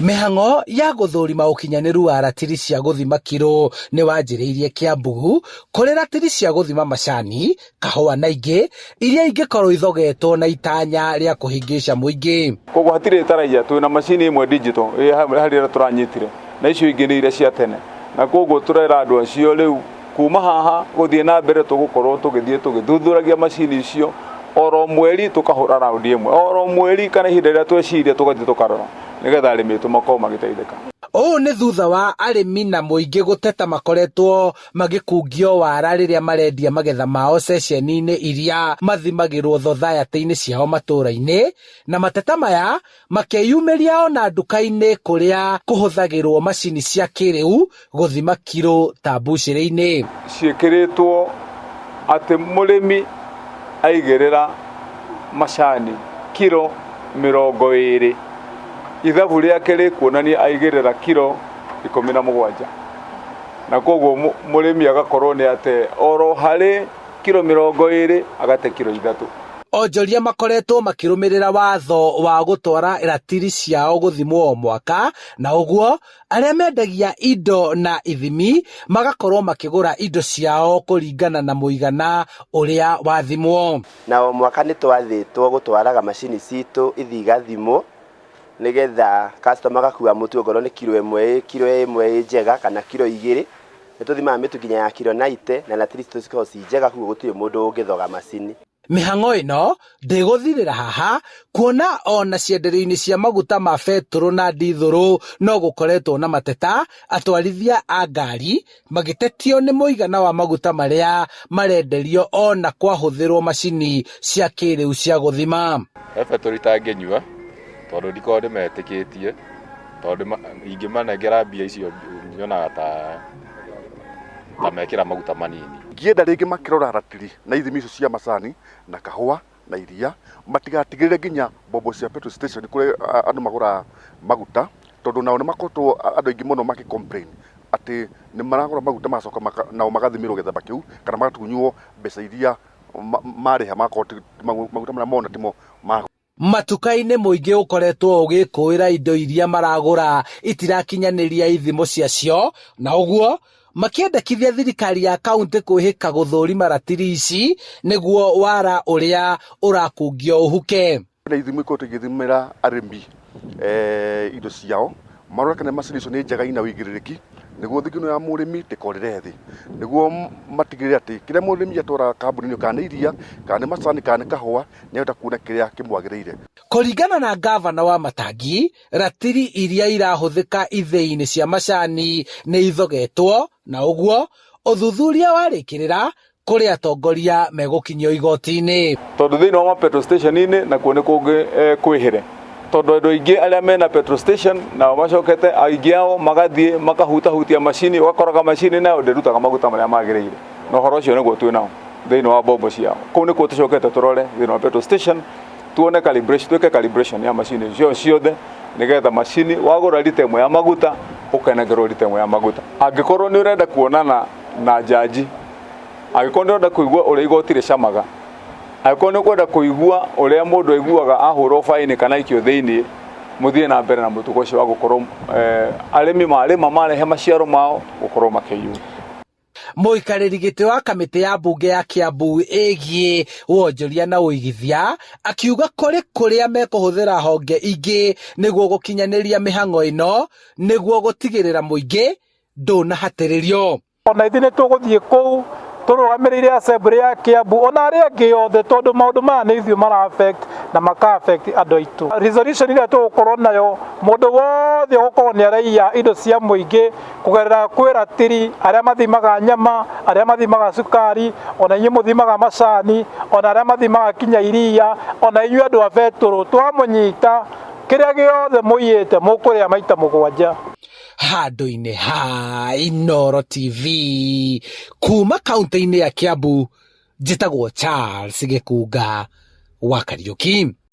Mĩhang'o ya gũthũrima ũkinyanĩru wa ratiri cia gũthima kiro nĩ wanjĩrĩirie Kiambu kũrĩ ratiri cia gũthima macani, kahũa na ingĩ iria ingĩkorwo ithogetwo na itanya rĩa kũhĩngĩca mũingĩ. Koguo hatirĩ ĩtaraiya, twĩna macini ĩmwe digital ĩ harĩ ĩrĩa tũranyitire na icio ingĩ nĩ iria cia tene, na koguo tũrera andũ acio rĩu kuma haha gũthiĩ na mbere tũgũkorwo tũgĩthiĩ tũgĩthuthuragia macini icio oro mweri tũkahũra raundi ĩmwe oro mweri kana ihinda rĩrĩa tweciria tũgathiĩ tũkarora nĩgetha arĩmi aitũ makorwo magĩteithĩka. Ũũ nĩ thutha wa arĩmi na mũingĩ gũteta makoretwo magĩkungio wara rĩrĩa marendia magetha mao ceceni-inĩ iria mathimagĩrwo thothayatĩ-inĩ ciao matũra-inĩ, na mateta maya makeyumĩria ona nduka-inĩ kũrĩa kũhũthagĩrwo macini cia kĩrĩu gũthima kiro ta mbucĩrĩ-inĩ. Ciĩkĩrĩtwo atĩ mũrĩmi aigĩrĩra macani kiro 20, ithabu rĩake rĩkuonania aigĩrĩra kiro 17. Na koguo mũrĩmi agakorwo nĩ ate oro harĩ kiro 20 agate kiro 3. Onjoria makoretwo makĩrũmĩrĩra watho wa gũtwara ratiri ciao gũthimwo o mwaka, na ũguo arĩa mendagia indo na ithimi magakorwo makĩgũra indo ciao kũringana na mũigana ũrĩa wathimwo. Na o mwaka nĩ twathĩtwo gũtwaraga macini citũ ithiĩ igathimwo nĩgetha customer agakua mũtu okorwo nĩ kiro ĩmwe kiro ĩmwe ĩ njega kana kiro 2. Nĩ tũthimaga mĩtu nginya ya kiro 90 na ratiri citũ cikoragwo ci njega koguo gũtirĩ mũndũ ũngĩthoga macini. Mĩhang'o ĩno ndĩgũthirĩra haha kuona ona cienderio-inĩ cia maguta ma betũrũ na ndithũrũ no gũkoretwo na mateta, atwarithia a ngari magĩtetio nĩ mũigana wa maguta marĩa marenderio ona kwahũthĩrwo macini cia kĩrĩu cia gũthima. He betũrũ itangĩnyua tondũ ndikoragwo ndĩmetĩkĩtie tondũ ingĩmanengera mbia icio nyonaga ta mekĩra maguta manini. Ngĩenda rĩngĩ makĩrora ratiri na ithimi icio cia macani na kahũa na iria, matigatigĩrĩre nginya mbombo cia petrol station kũrĩa andũ magũraga maguta, tondũ nao nĩ makoretwo andũ aingĩ mũno makĩ complain atĩ nĩ maragũra maguta magacoka nao magathimĩrwo gĩthemba kĩu kana magatunywo mbeca iria marĩha magakorwo maguta marĩa mona timo ma. Matuka-inĩ mũingĩ ũkoretwo ũgĩkũĩra indo iria maragũra itirakinyanĩria ithimo ciacio, na ũguo makĩendekithia thirikari ya kaunti kwĩhĩka gũthũrima ratiri ici nĩguo wara ũrĩa ũrakungio ũhuke. Na ithimo ikoretwo igĩthimĩra arĩmi indo ciao, marore kana macini icio nĩ njega ina ũigĩrĩrĩki nĩguo thigino ya mũrĩmi ndĩkorĩre thĩ, nĩguo matigĩrĩre atĩ kĩrĩa mũrĩmi atwara kambuni-inĩ kana nĩ iria kana nĩ macani kana nĩ kahũa nĩahota kuona kĩrĩa kĩmwagĩrĩire. Kũringana na ngavana wa Matangi, ratiri iria irahũthĩka ithĩi-inĩ cia macani nĩ ithogetwo na ũguo ũthuthuria warĩkĩrĩra kũrĩ atongoria megũkinyio igoti-inĩ. Tondũ thĩinĩ wa ma petrol station-inĩ nakuo nĩ kũngĩ kwĩhĩre, tondũ andũ aingĩ arĩa mena petrol station nao macokete aingĩ ao magathiĩ makahutahutia macini, ũgakoraga macini nayo ndĩrutaga maguta marĩa magĩrĩire, na ũhoro ũcio nĩguo twĩ nao thĩinĩ wa mbombo ciao. Kũu nĩkuo tũcokete tũrore thĩinĩ wa petrol station tuone calibration, twĩke calibration ya macini icio ciothe nĩgetha macini wagũra rita ĩmwe ya maguta ũkenengerwo rita ĩmwe ya maguta. Angĩkorwo nĩ ũrenda kuonana na njanji, angĩkorwo nĩ ũrenda kũigua ũrĩa igoti rĩcamaga, angĩkorwo nĩ ũkwenda kũigua ũrĩa mũndũ aiguaga ahũrwo baini kana aikio thĩinĩ, mũthiĩ na mbere na mũtugo ũcio wa gũkorwo arĩmi marĩma marehe maciaro mao gũkorwo makĩiywo. Mũikarĩri gĩtĩ wa kamĩtĩ ya mbunge ya Kiambu ĩgiĩ wonjoria na ũigithia akiuga kũrĩ kũrĩa mekũhũthĩra honge ingĩ nĩguo gũkinyanĩria mĩhang'o ĩno nĩguo gũtigĩrĩra mũingĩ ndũnahatĩrĩrio. Ona ithuĩ nĩ tũgũthiĩ kũu tũrũgamĩrĩire assembly ya Kiambu ona arĩa angĩ othe, tondũ maũndũ maya nĩ ithuĩ mara affect na maka affect andũ aitũ. Resolution ĩrĩa tũgũkorwo nayo, mũndũ wothe ũgũkorwo nĩ araiya indo cia mũingĩ kũgerera kwĩ ratiri, arĩa mathimaga nyama, arĩa mathimaga cukari, ona inyuĩ mũthimaga macani, ona arĩa mathimaga kinya iria, ona inyuĩ andũ a betũrũ, twamũnyita kĩrĩa gĩothe mũiyĩte mũkũrĩa maita 7. Handũ-inĩ ha Inooro TV kuma kaunti-inĩ ya Kiambu, njĩtagwo Charles Gĩkunga wa Kariũki.